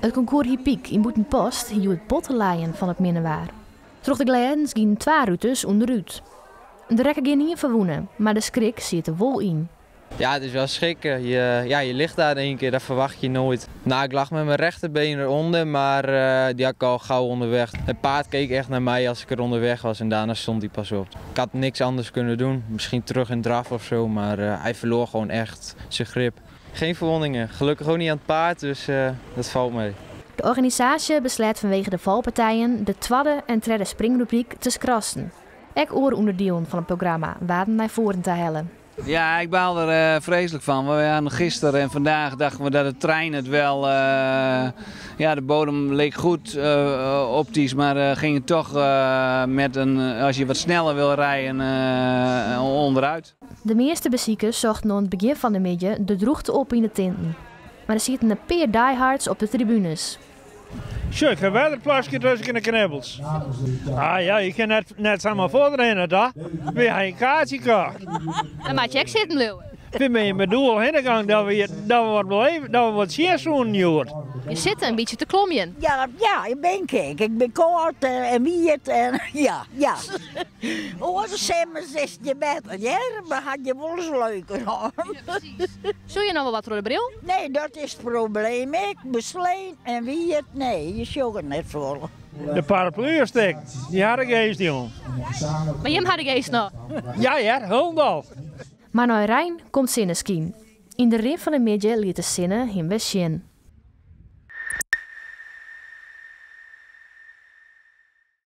It konkoers hippyk yn Bûtenpost hie hjoed bot te lijen fan it minne waar. Troch de glêdens gienen twa ruters ûnderút. Der rekke gjinien ferwûne, mar de skrik siet der wol yn. Ja, het is wel schrikken. Je, ja, je ligt daar in één keer, dat verwacht je nooit. Nou, ik lag met mijn rechterbeen eronder, maar die had ik al gauw onderweg. Het paard keek echt naar mij als ik er onderweg was en daarna stond hij pas op. Ik had niks anders kunnen doen. Misschien terug in draf of zo, maar hij verloor gewoon echt zijn grip. Geen verwondingen. Gelukkig ook niet aan het paard, dus dat valt mee. De organisaasje besleat fanwege de falpartijen de twadde en tredde springrubryk te skrassen. Ek oare ûnderdielen fan it programma waarden nei foaren ta helle. Ja, ik baal er vreselijk van. We hadden gisteren en vandaag dachten we dat het trein het wel. Ja, de bodem leek goed optisch, maar ging het toch met een, als je wat sneller wil rijden, onderuit. De measte besikers sochten oan it begjin fan de middei de drûchte op yn de tinten. Mar der sieten in pear diehards op de tribunes. Sjoch, ik ha wer it plaske tusken de knibbels. Ah ja, je kin net, net samar fuortrinne, toch? Wy ha in kaartsje kocht. Dan moat je ek sitten bliuwe. Wy binne mei doel hinne gong dat we, dat we wat beleven, dat we wat sjen soenen hjoed. Je sitte in bytsje te klomjen. Ja, ja, ik bin ik. Ik bin kâld en wiet en ja, ja. Oare simmers is it je better, hear. We ha je wolris leuker hân. Sjogge je noch wol wat troch de bril? Nee, dat is it probleem ek. Beslein en wiet, nee, je sjogge net folle. De paraplu is stik. Dy ha de geast jong. Mar jim ha de geast noch? Ja hear, hielendal. Mar nei rein komt sinneskyn. Yn de rin fan de middei liet de sinne him wer sjen.